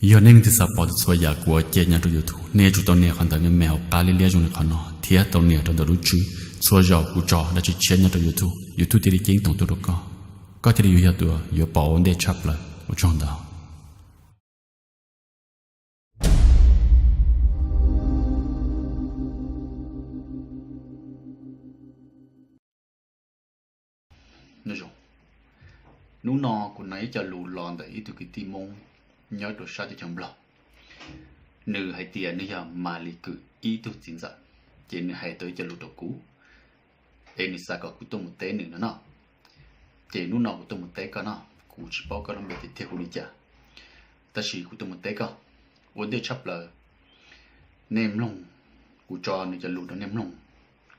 Yog nej leej twg xav pom txhua yam kuv ua ke nyob rau YouTube, nej yuav tsum tau nias qhov ntawv me me hauv qab liab liab zoo li qhov no thiab tau nias rau ntawm lub tswb. Txhua zaus kuv tso dab tsi tshiab nyob rau YouTube, YouTube thiaj li ceeb toom tuaj rau koj, koj thiaj li yuav yog tus yuav pom ua ntej tshaj plaws. Ua tsaug ntau. Hnub no kuv nug ib co lus los ntawm ib tug kwv tij Hmoob nyob rau sab teb chaws Nplog. Nws hais tias nws yog Malis Kws ib tug txiv ntxawm, ces nws hais tau ib co lus rau kuv, es nws xav kom kuv tuaj mus teb nws no no. Ces hnub no kuv tuaj mus teb koj no, kuv tsis paub koj lub npe tiag tiag hu li cas, tab sis kuv tuaj mus teb koj. Ua ntej tshaj plaws, nej mloog, kuv tso nws cov lus rau nej mloog,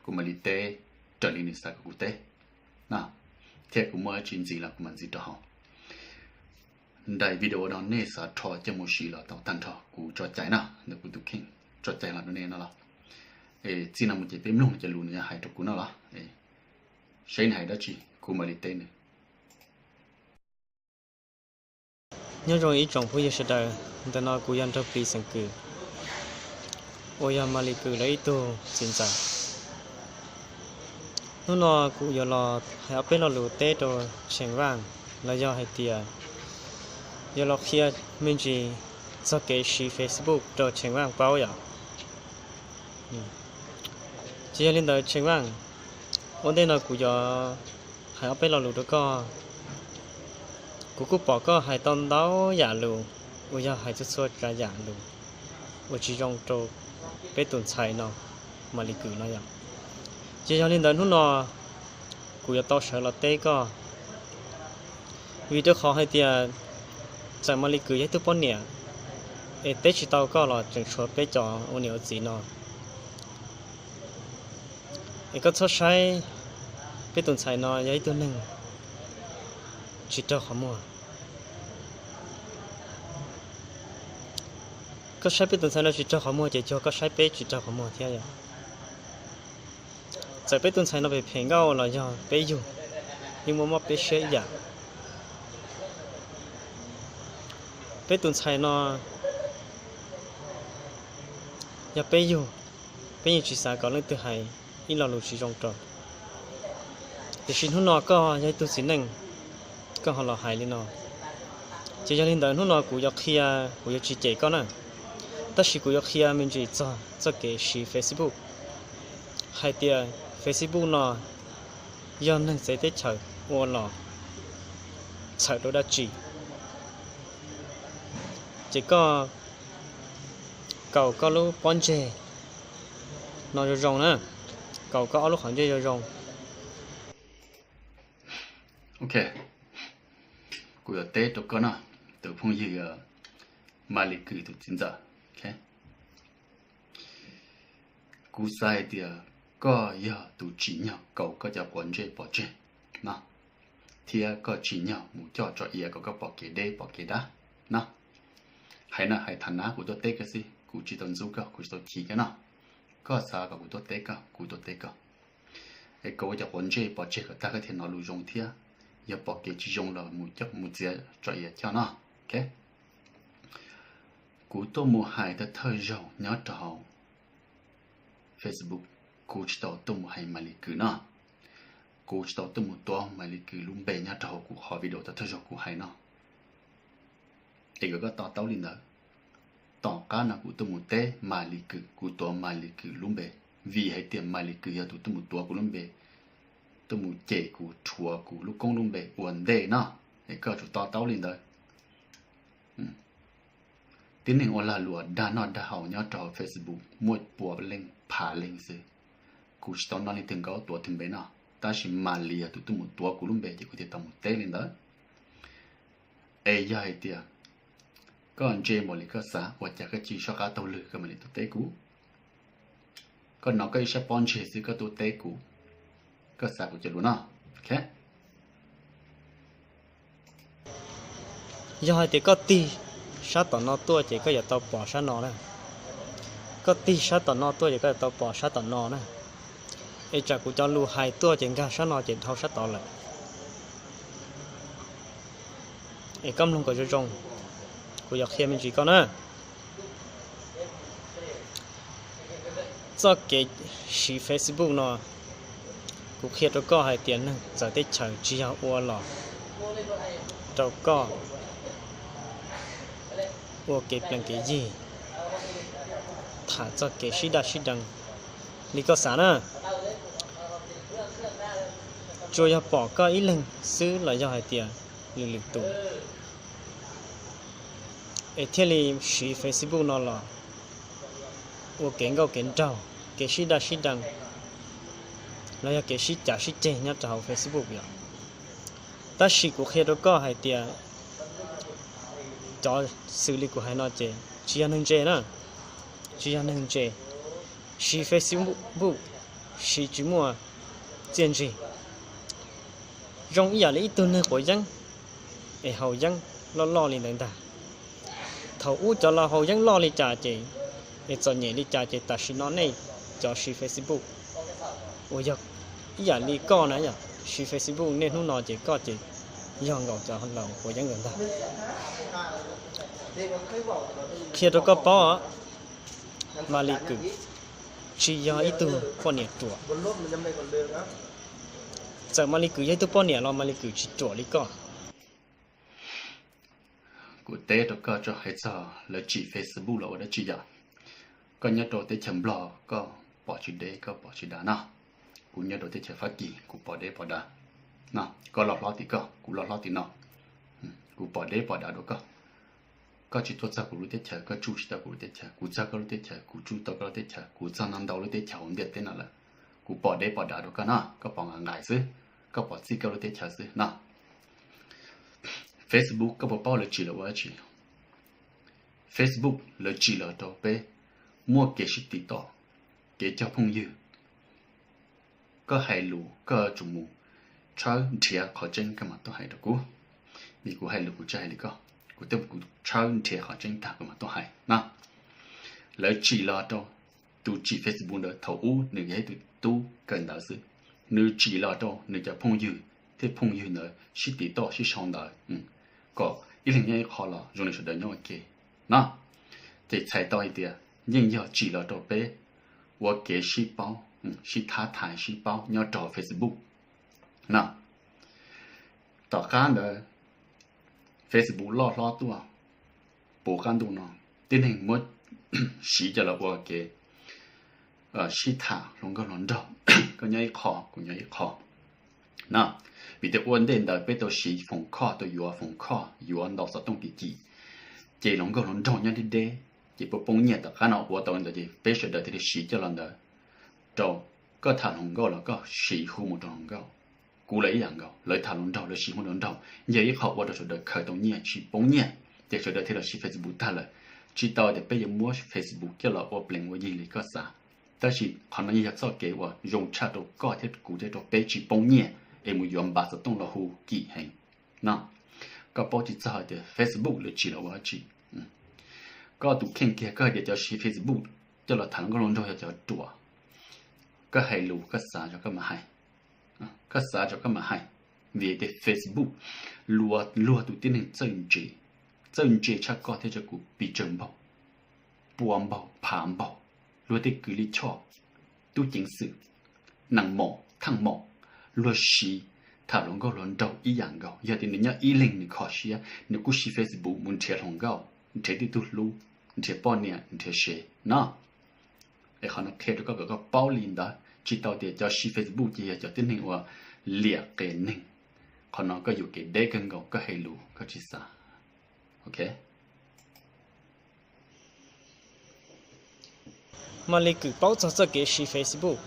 kuv mam li teb raws li nws xav kom kuv teb na, thiab kuv muaj dab tsi ntxiv los kuv mam ntxiv rau hauv. Daim video no nej xav rho coj mus siv los tau tag nrho, kuv tso cai na, ntawm kuv tus kheej tso cai los rau nej no los. Es txij no mus ces peb mloog nws cov lus nws hais rau kuv no los, saib nws hais dab tsi kuv mam li teb nws. Nyob zoo ib tsoom phooj ywg sawv daws, ntawm no kuv yog Nraug Plis xeem Kws, uas yog Malis Kws lawv ib tug txiv ntxawm. Hnub no kuv yuav los hais ob peb lo lus teb rau Tsheej Vaj, los yog hais tias yuav los qhia me ntsis txog kev siv Facebook rau Tsheej Vaj paub yom. Ces yog li ntawd Tsheej Vaj, ua ntej no kuv yuav hais ob peb lo lus rau koj. Kuv kuj pom koj hais tau ntau yam lus, uas yog hais txhua txhua tsav yam lus uas tsis zoo rau peb tus ntxhais no, Malis Kws no yom. Ces yog li ntawd hnub no kuv yuav tau sawv los teb koj, vim rau qhov hais tias txawm Malis Kws yog ib tug poj niam, es teb tsis tau koj los tseem tshuav peb cov ua niam ua txiv no. Es koj txhob saib peb tus ntxhais no yog ib tug neeg tsis raug qhov muag. Koj saib peb tus ntxhais no tsis raug qhov muag ces cuag koj saib peb tsis raug qhov muag thiab yom. Txawm peb tus ntxhais no phem phem nkauj los yog peb yug, yeej muaj mob peb siab ib yam. Peb tus ntxhais no yog peb yug, peb yeej tsis xav kom leej twg hais ib lo lus tsis zoo rau. Tiam sis hnub no koj yog ib tug txiv neej, koj ho los hais li no. Ces yog li ntawd hnub no kuv yuav qhia, kuv yuav tsis cem koj na, tab sis kuv yuav qhia me ntsis txog txoj kev siv Facebook, hais tias Facebook no yog neeg txawv teb chaws ua los txhawm rau dab tsi. Ces koj kaus koj lub pob ntseg no zoo zoo na, kaus koj ob lub qhov ntsej zoo zoo. Ok, kuv yuav teb rau koj no, tus phooj ywg Malis Kws tus txiv ntxawm. Kuv xav hais tias koj yog tus tsim nyog kaus koj cov quav ntsej pov tseg no, thiab koj tsim nyog mus coj tso iav kom koj pom kev deb pom kev dab no. Hais no hais tham nav kuv tuaj teb koj xwb, kuv tsis tau ntxub koj, kuv tsis tau chim koj no. Koj xav kom kuv tuaj teb koj, kuv tuaj teb koj. Es kaus koj cov quav ntsej pov tseg kom tag koj thiaj hnov lus zoo thiab, yog pom kev tsis zoo los mus coj mus txiav tso iav coj no. Kuv tuaj mus hais thawj thawj zaug nyob rau hauv Facebook, kuv tsis tau tuaj mus hais Malis Kws no. Kuv tsis tau tuaj mus tuav Malis Kws lub npe nyob rau hauv kuv qhov video thawj thawj zaug kuv hais no. Es kom koj to taub li ntawd. Tom qab no kuv tuaj mus teb Malis Kws, kuv tuav Malis Kws lub npe, vim hais tias Malis Kws yog tus tuaj mus tuav kuv lub npe, tuaj mus cem kuv, rhuav kuv lub koob lub npe ua ntej no. Es koj tsum to taub li ntawd. Tib neeg ua lag luam dag noj dag haus nyob rau hauv Facebook muaj pua leej phav leej xwb. Kuv tsis tau noj leej twg nkaub tuav twg npe no, tab sis Malis yog tus tuaj mus tuav kuv lub npe ces kuv thiaj tau mus teb li ntawd. Es yog hais tias koj ntse npaum li koj xav, ua cas koj tsis soj qab taug lw koj mam li tuaj teb kuv? Koj hnov koj ib sab pob ntseg xwb koj tuaj teb kuv, koj xav kuv cov lus no. Yog hais tias koj tig sab tom no tuaj ces koj yuav tau pom sab no na. Koj tig sab tom no tuaj ces koj yuav tau pom sab tom no na. Es tsam kuv cov lus hais tuaj ces nkag sab no ces dhau sab tod lawm. Es koj mloog kom zoo zoo. Kuv yuav qhia me ntsis koj na. Txoj kev siv Facebook no, kuv qhia rau koj hais tias neeg txawv teb chaws tsis yog ua los rau koj ua kev plees kev yig, tham txoj kev sib daj sib deev li koj xav na. Tsuas yog pom koj ib leeg xwb los yog hais tias lwm lwm tus es thiaj li siv Facebook no los ua kev nkauj kev nraug, kev sib daj sib deev, los yog kev sib cav sib ceg nyob rau hauv Facebook yom. Tab sis kuv qhia rau koj hais tias cov xws li kuv hais no ces tsis yog neeg ntse na, tsis yog neeg ntse. Siv Facebook siv tsis muaj txiaj ntsig, zoo ib yam li ib tug neeg quav yeeb es haus yeeb loj loj li ntawd ntag. Thaum ub cov laus haus yeeb loj li cas ces, es txom nyem li cas ces tam sim no nej cov siv Facebook uas yog ib yam li koj na yom, siv Facebook niaj hnub no ces koj ces yog nkaus cov laus quav yeeb ntawd ntag. Qhia rau koj paub, Maly Kws tsis yog ib tug poj niam ruam. Txawm Maly Kws yog ib tug poj niam los Maly Kws tsis ruam li koj. Kuv teb rau koj tso, hais txog lawv tsim Facebook los ua dab tsi yom? Koj nyob rau teb chaws Nplog koj pom tsis deb koj pom tsis dav no. Kuv nyob rau teb chaws Fab Kis kuv pom deb pom dav no. Koj loj hlob tim koj, kuv loj hlob tim no. Kuv pom deb pom dav dua koj. Koj tsis tuaj txog kuv lub teb chaws, koj tsuj tsis tau kuv lub teb chaws, kuv txog koj lub teb chaws, kuv tsuj tau koj lub teb chaws, kuv txog no ntau lub teb chaws hauv ntiaj teb no lawm. Kuv pom deb pom dav dua koj no, koj pom nqaim nqaim xwb, koj pom txij koj lub teb chaws xwb no. Facebook koj puas paub lawv tsim los ua dab tsi? Facebook lawv tsim los rau peb muaj kev sib tiv toj, kev cog phooj ywg. Koj hais lus koj yuav tsum mus tshawb nrhiav qhov tseeb koj mam tuaj hais rau kuv. Vim kuv hais lus kuv tsis hais li koj, kuv twb kuv tshawb nrhiav qhov tseeb tag kuv mam tuaj hais na. Lawv tsim los rau tus tsim Facebook ntawd thaum ub nws yog ib tug tub kawm ntawv xwb, nws tsim los rau nws cov phooj ywg thiab phooj ywg ntawd sib tiv toj sib sau ntawv kom ib leeg nyob ib qho los zoo li sawv daws nyob ua ke no. Ces txhais tau hais tias yeej yog tsim los rau peb ua kev sib paub, sib thab thaiv sib paub nyob rau Facebook no. Tom qab ntawd Facebook loj hlob tuaj puv qab ntuj no, tib neeg muab siv coj los ua kev sib tham hluas nkauj hluas nraug, koj nyob ib qho kuv nyob ib qho no. Vim tias ua ntej ntawd peb tau siv foom khoj, tau yuav foom khoj, yuav ntaus xov tooj kim kim, ces hluas nkauj hluas nraug nyob deb deb, ces puas poob nyiaj. Tom qab no ua tau li ntawd ces peb sawv daws thiaj li siv coj los ntawd rau koj tham hluas nkauj los koj siv hu mus rau hluas nkauj. Kuv los ib yam nkaus, lawv tham hluas nraug lawv siv hu hluas nraug, yog ib qho ua rau sawv daws khaws tau nyiaj tsis poob nyiaj, ces sawv daws thiaj los siv Facebook tag lawm. Tsis tau tias peb yuav muab Facebook coj los ua plees ua yi li koj xav, tab sis qhov no yeej yog txoj kev uas zoo tshaj rau koj thiab kuv thiab rau peb tsis poob nyiaj es mus yuav npav xov tooj los hu kim heev no. Koj paub tsis txog tias Facebook lawv tsim los ua dab tsi. Koj tus kheej kiag koj hais tias cov siv Facebook coj los tham hluas nkauj hluas nraug yog cov ruam. Koj hais lus koj xav zog koj mam hais, koj xav zog koj mam hais. Vim tias Facebook luag tus tib neeg txawj ntse, txawj ntse tshaj koj thiab tshaj kuv pes tsawg npaug, pua npaug phav npaug. Luag tej kws lij choj, tub ceev xwm, nees maum thaaj maum, luag siv tham hluas nkauj hluas nraug ib yam nkaus. Yog tias nws nyob ib leeg nws kho siab nws kuj siv Facebook mus nrhiav hluas nkauj, nrhiav tej tug hlub, nrhiav poj niam nrhiav sev no. Es qhov no qhia rau koj kom koj paub li ntawd, tsis tau tias cov siv Facebook ces yog cov tib neeg uas liam qias neeg. Qhov no koj yuam kev deb kawg nkaus, koj hais lus koj tsis xav. Maly Kws paub txog txoj kev siv Facebook.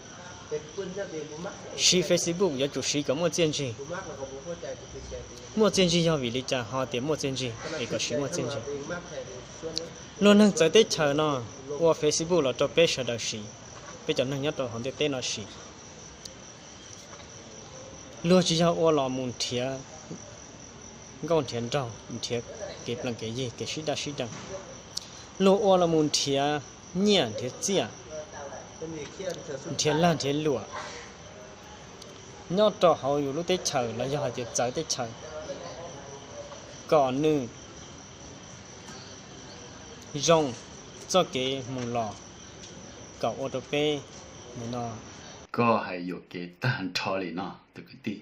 Siv Facebook yuav tsum siv kom muaj txiaj ntsig. Muaj txiaj ntsig yog vim li cas ho tias muaj txiaj ntsig es kom siv muaj txiaj ntsig? Luag neeg txawv teb chaws no ua Facebook los rau peb sawv daws siv, peb cov neeg nyob rau hauv ntiaj teb no siv. Luag tsis yog ua los mus nrhiav nkauj nrhiav nraug, nrhiav kev plees kev yig, kev sib daj sib deev. Luag ua los mus nrhiav nyiaj nrhiav txiaj, nrhiav lag nrhiav luam nyob rau hauv yus lub teb chaws los yog hais tias txawv teb chaws, kom nws Zoo txoj kev mus los kom ua rau peb nim no. Koj hais yuam kev tag nrho li no tus kwv tij.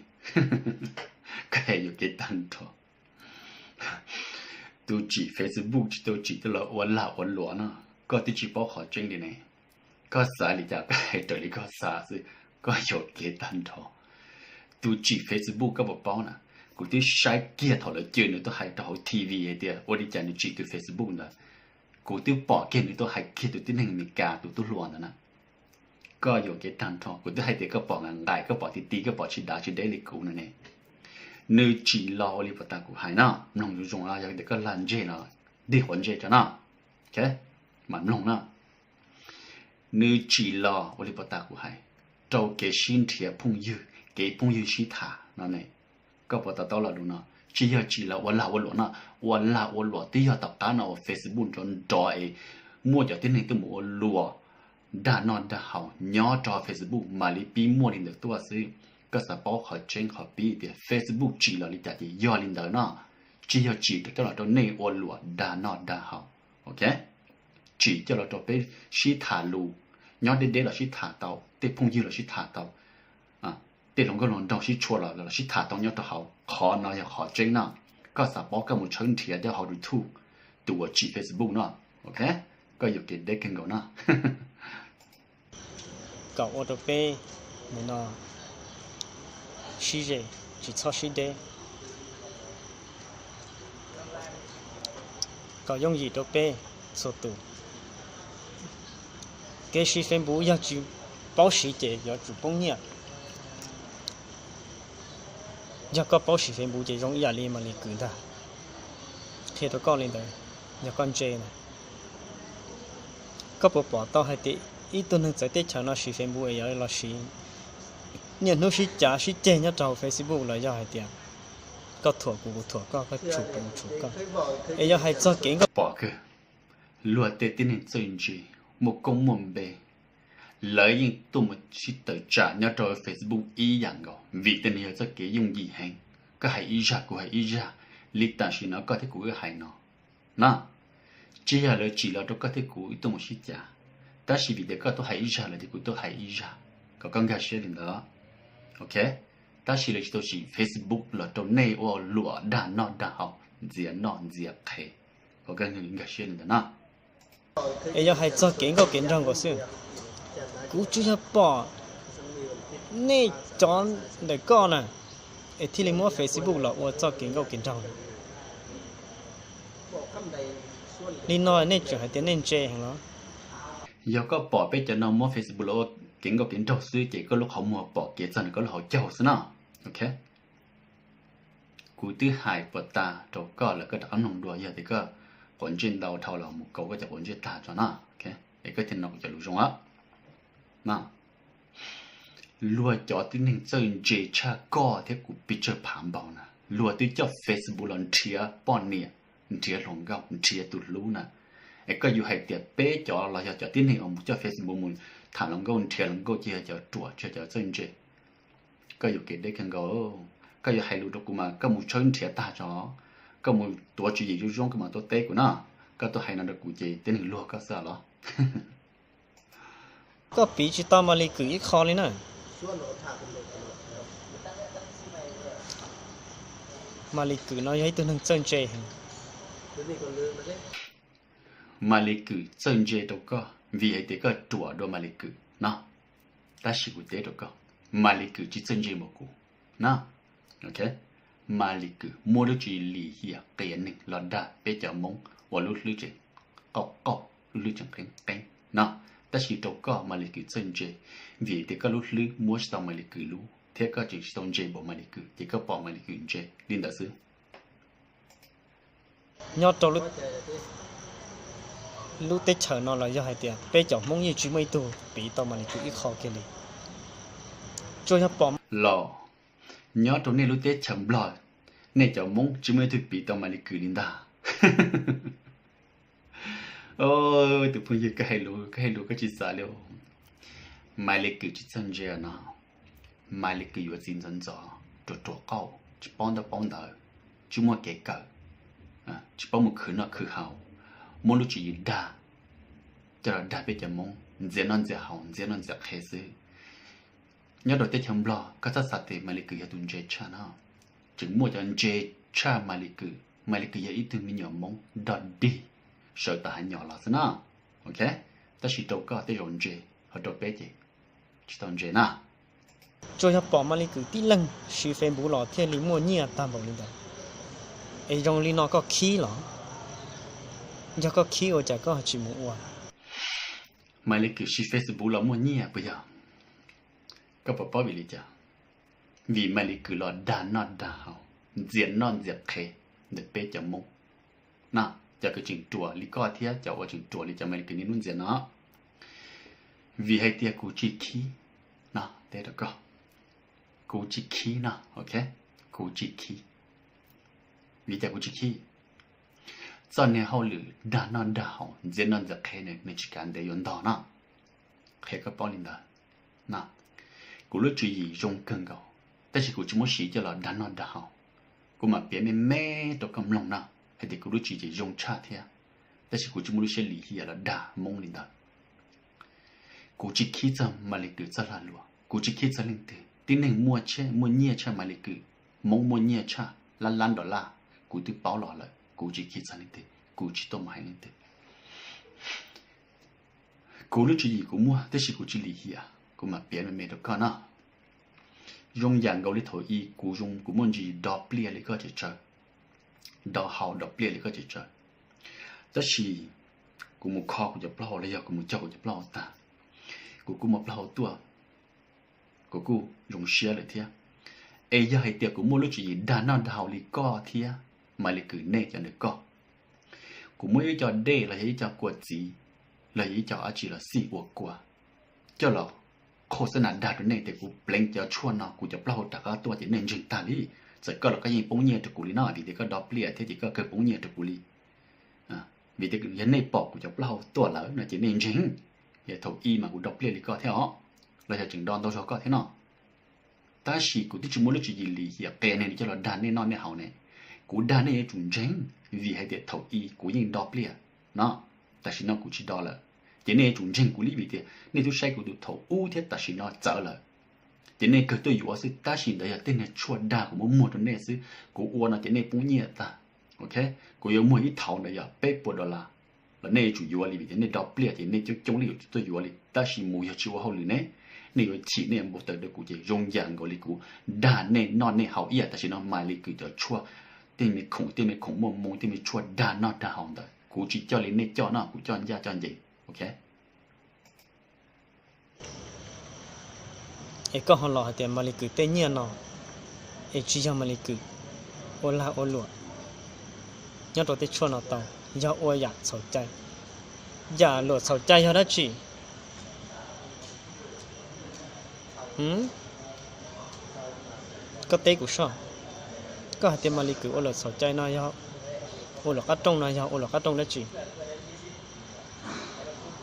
Koj hais yuam kev tag nrho. Tus tsim Facebook tsis tau tsim coj los ua lag ua luam no, koj twb tsis paub qhov tseeb li ne. Koj xav li cas koj hais raws li koj xav xwb, koj yuam kev tag nrho. Tus tsim Facebook koj puas paub na, kuv twb saib kiag thaum lawv cem nws tuaj hais rau hauv T V hais tias ua li cas nws tsim tus Facebook ntawd. Kuv twb pom kiag nws tuaj hais kiag tus tib neeg Amelikas tus tub hluas ntawd na. Koj yuam kev tag nrho, kuv twb hais tias koj pom nqaim nqaim, koj pom ti ti, koj pom tsis dav tsis deb li kuv no ne. Nws tsim los ua li puas tas kuv hais no, mloog zoo zoo no, yog tias koj lag ntseg no, dig quav ntsej tso no, mam mloog na. Nws tsim los ua li puas tas kuv hais, rau kev sib nrhiav phooj ywg, kev phooj ywg sib tham no ne. Koj puas to taub lo lus no? Tsis yog tsim los ua lag ua luam no, ua lag ua luam twb yog tom qab no uas Facebook nrov nrov es muaj cov tib neeg tuaj mus ua luam dag noj dag haus nyob rau Facebook mam li pib muaj li ntawd tuaj xwb. Koj xav paub qhov tseeb qhov pib tias Facebook tsim los li cas ces yog li ntawd no, tsis yog tsim coj los rau nej ua luam dag noj dag haus, ok? Tsim coj los rau peb sib tham lus, nyob deb deb los sib tham tau, tej phooj ywg los sib tham tau, tej hluas nkauj hluas nraug sib tshua los los sib tham tau nyob rau hauv. Qhov no yog qhov tseeb no. Koj xav paub koj mus tshawb nrhiav nyob hauv YouTube tus uas tsim Facebook no, ok? Koj yuam kev deb kawg nkaus no. Kom ua rau peb nim no sib ze, tsis txhob sib deb, kom yooj yim rau peb txhua tus. Kev siv Facebook yog tsis paub siv ces yuav tsum poob nyiaj. Yog koj paub siv Facebook ces zoo ib yam li Malis Kwm ntag. Qhia rau koj li ntawd, yog koj ntse na. Koj puas pom tau hais tias ib tug neeg txawv teb chaws no siv Facebook es yuav los siv niaj hnub sib cav sib ceg nyob rau hauv Facebook los yog hais tias koj thuam kuv, kuv thuam koj, koj tshum kuv, kuv tshum koj? Es yog hais txog kev nkauj pom kawg, luag tej tib neeg txawj ntse, muaj koob muaj npe, lawv yeej tuaj mus sib tawm tsam nyob rau Facebook ib yam nkaus vim tej no yog txoj kev yooj yim heev. Koj hais ib zaj kuv hais ib zaj, li tam sim no koj thiab kuv wb hais no na. Tsis yog lawv tsim los rau koj thiab kuv wb tuaj mus sib cav, tab sis vim tias koj tuaj hais ib zaj lawv ces kuv tuaj hais ib zaj, kom koj nkag siab li ntawd, ok? Tab sis lawv tsis tau tsim Facebook los rau nej ua luam dag noj dag haus, ntxias noj ntxias qhev, kom koj nkag siab li ntawd na. Es yog hais txog kev nkauj kev nraug nkaus xwb, kuv tsuas yog pom nej cov ntawm koj na, es thiaj li muab Facebook los ua txoj kev nkauj kev nraug. Li no nej tseem hais tias nej ntse heev los? Yog koj pom peb cov no muab Facebook los ua kev nkauj kev nraug xwb ces koj lub qhov muag pom kev txog nws koj lub hauv caug xwb na, ok? Kuv twb hais puas tas rau koj lawm, koj rov qab mloog dua, yog tias koj quav ntsej ntau dhau los mus kaus koj cov quav ntsej tag tso na, es koj thiaj no kuv cov lus zoo. Luag cov tib neeg txawj ntse tshaj koj thiab kuv pes tsawg phav npaum na, luag twb coj Facebook los nrhiav poj niam, nrhiav hluas nkauj, nrhiav tus hlub na. Es koj yuav hais tias peb cov los yog cov tib neeg uas mus coj Facebook mus tham hluas nkauj nrhiav hluas nkauj ces yog cov ruam tsis yog cov txawj ntse. Koj yuam kev deb kawg nkaus. Koj yuav hais lus rau kuv mas koj mus tshawb nrhiav tag tso, koj mus tuav tswv yim zoo zoo koj mam tuaj teb kuv na. Koj tuaj hais no rau kuv ces tib neeg luag koj xwb los? Koj piv tsis tau Malis Kwm ib qho li na. Malis Kwm no yog ib tug neeg txawj ntse heev. Malis Kwm txawj ntse rau koj vim hais tias koj ruam dua Malis Kwm no. Tab sis kuv teb rau koj, Malis Kwm tsis txawj ntse npaum kuv na. Malis Kwm muab lub tswv yim lim hiam qias neeg los dag peb cov Hmoob uas lub hlwb tseem qauj qauj, lub hlwb tseem qeeb qeeb no. Tab sis rau koj Malis Kwm txawj ntse vim tias koj lub hlwb muab tsis tau Malis Kwm lub thiab koj tseem tsis tau ntse npaum Malis Kwm ces koj pom Malis Kwm ntse li ntawd xwb. Nyob rau lub teb chaws no los yog hais tias peb cov Hmoob yeej tsis muaj ib tug piv tau Malis Kwm ib qho kiag li. Tsuas yog pom los nyob rau nej lub teb chaws Nplog, nej cov Hmoob tsis muaj ib tug piv tau Malis Kwm li ntag. Tus phooj ywg, koj hais lus koj tsis xav li. Malis Kwm tsis txawj ntse no. Malis Kwm yuav txiv ntxov ntxov, ruam ruam qauj, tsis paub ntaub paub ntawv, tsis muaj kev kawm, tsis paub mus khwv noj khwv haus, muab lub tswv yim dag, coj los dag peb cov Hmoob ntxias noj ntxias haus, ntxias noj ntxias qhev xwb. Nyob rau teb chaws Nplog koj txhob xav tias Maiv Lis Kwm yog tus ntse tshaj no, tseem muaj cov ntse tshaj Maiv Lis Kwm. Maiv Lis Kwm yog ib tug me nyuam Hmoob dog dig, sawv tom hav nyom los xwb no. Ok, tab sis rau koj tej zaum ntse, ho rau peb ces tsis tau ntse na. Tsuas yog pom Maiv Lis Kwm tib leeg siv Facebook los thiaj li muaj nyiaj tag npaum li ntawd, es zoo li no koj khib los? Yog koj khib ua cas koj tsis mus ua? Maiv Lis Kwm siv Facebook los muaj nyiaj puas yog? Koj puas paub vim li cas? Vim Maiv Lis Kwm los dag noj dag haus, ntxias noj ntxias qhev ntawm peb cov Hmoob no, cov uas tseem ruam li koj thiab cov uas tseem ruam li cov Maiv Lis Kwm niaj hnub ntxias no. Vim hais tias kuv tsis khib no, teb rau koj, kuv tsis khib no, ok, kuv tsis khib. Vim cas kuv tsis khib? Txoj niag hauj lwm dag noj dag haus ntxias noj ntxias qhev ne, nws tsis kav ntev yuav ntog no, qhia koj paub li ntawd. Kuv lub tswv yim zoo kawg nkaus, tab sis kuv tsis muab siv coj los dag noj dag haus. Kuv mam piav me me rau koj mloog no, hais tias kuv lub tswv yim zoo tshaj thiab, tab sis kuv tsis muaj lub siab lim hiam los dag Hmoob li ntawd. Kuv tsis khib txog Maiv Lis Kwm txoj lag luam, kuv tsis khib txog leej twg. Tib neeg muaj tsheb muaj nyiaj tshaj Maiv Lis Kwm, Hmoob muaj nyiaj tshaj lab lab dollar, kuv twb paub los lawm, kuv tsis khib txog leej twg, kuv tsis tuaj mus hais leej twg. Kuv lub tswv yim kuv muaj, tab sis kuv tsis lim hiam, kuv mam piav me me rau koj no. Zoo yam nkaus li thaum i kuv zoo kuv muaj ntsis dog pliaj li koj tseem tsawg, dog haus dog pliaj li koj tseem tsawg, tab sis kuv mus kho kuv cov plaub hau los yog kuv mus cog kuv cov plaub hau tag, kuv kuj muaj plaub hau tuaj, kuv kuj zoo siab lawm thiab. Es yog hais tias kuv muaj lub tswv yim dag noj dag haus li koj thiab Maiv Lis Kwm nej cov ntawm koj, kuv muab ib co dej los yog ib co kua txiv los yog ib co dab tsi los xij ua kua coj los qhua xab nas dag rau nej tias kuv pleev cov tshuaj no kuv cov plaub hau rov qab tuaj ces nej ntseeg tag li. Txawm koj los koj yeej poob nyiaj rau kuv li no vim tias koj dog pliaj thiab ces koj kawg poob nyiaj rau kuv li. Vim tias yog nej pom kuv cov plaub hau tuaj lawm no ces nej ntseeg. Yog thaum i mas kuv dog pliaj li koj thiab os, los yog tseem dog ntau zog koj thiab no. Tab sis kuv twb tsis muaj lub tswv yim lim hiam qia nej coj los dag nej noj nej haus ne. Kuv dag nej yuav tsum ntseeg, vim hais tias thaum i kuv yeej dog pliaj no, tam sim no kuv tsis dog lawm. Ces nej yuav tsum ntseeg kuv li vim tias nej twb saib kuv tus thaum ub thiab tam sim no txawv lawm. Ces nej kawg tuaj yuav xwb, tab sis ntawd yog tej niag tshuaj dag kuv muab muag rau nej xwb, kuv ua no ces nej poob nyiaj tag. Ok, kuv yuav muag ib thauv ntawd yog peb puas dollar los nej yuav tsum yuav li vim tias nej dog pliaj ces nej coob coob li yuav tsum tuaj yuav li. Tab sis mus yog tsis ua hauj lwm ne, nej yuav chim nej yuav npau taws rau kuv ces zoo yam nkaus li kuv dag nej noj nej haus ib yam tam sim no Maiv Lis Kwm cov tshuaj, tej me khoom tej me khoom muaj moo tej me tshuaj dag noj dag haus ntawd kuv tsis coj li nej coj no, kuv coj ncaj coj ncees. Ok. Es koj ho los hais tias Maiv Lis Kwm tej nyiaj no es tsis yog Maiv Lis Kwm ua lag ua luam nyob rau tej tshuaj no tau, yog ua yam txhaum cai. Yam luam txhaum cai yog dab tsi? Koj teb kuv soj, koj hais tias Maiv Lis Kwm ua luam txhaum cai no yog, ua luam qab rooj no yog ua luam qab rooj dab tsi?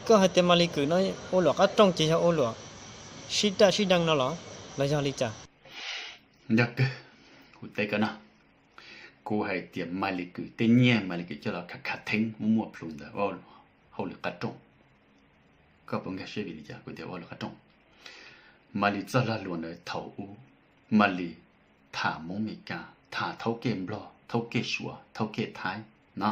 Koj hais tias Maiv Lis Kwm no ua luam qab rooj ces yog ua luam sib daj sib deev no los, los yog li cas? Yog kawg, kuv teb koj no, kuv hais tias Maiv Lis Kwm tej nyiaj Maiv Lis Kwm coj los khav khav theeb muaj muaj plhus ntawd ua hauj lwm qab rooj. Koj puas nkag siab vim li cas kuv tias ua hauj lwm qab rooj? Maiv Lis txoj lag luam ntawd thaum ub, Maiv Lis tham Hmoob Mes Kas, tham thaub kej Nplog, thaub kej Suav, thaub kej Thaib no.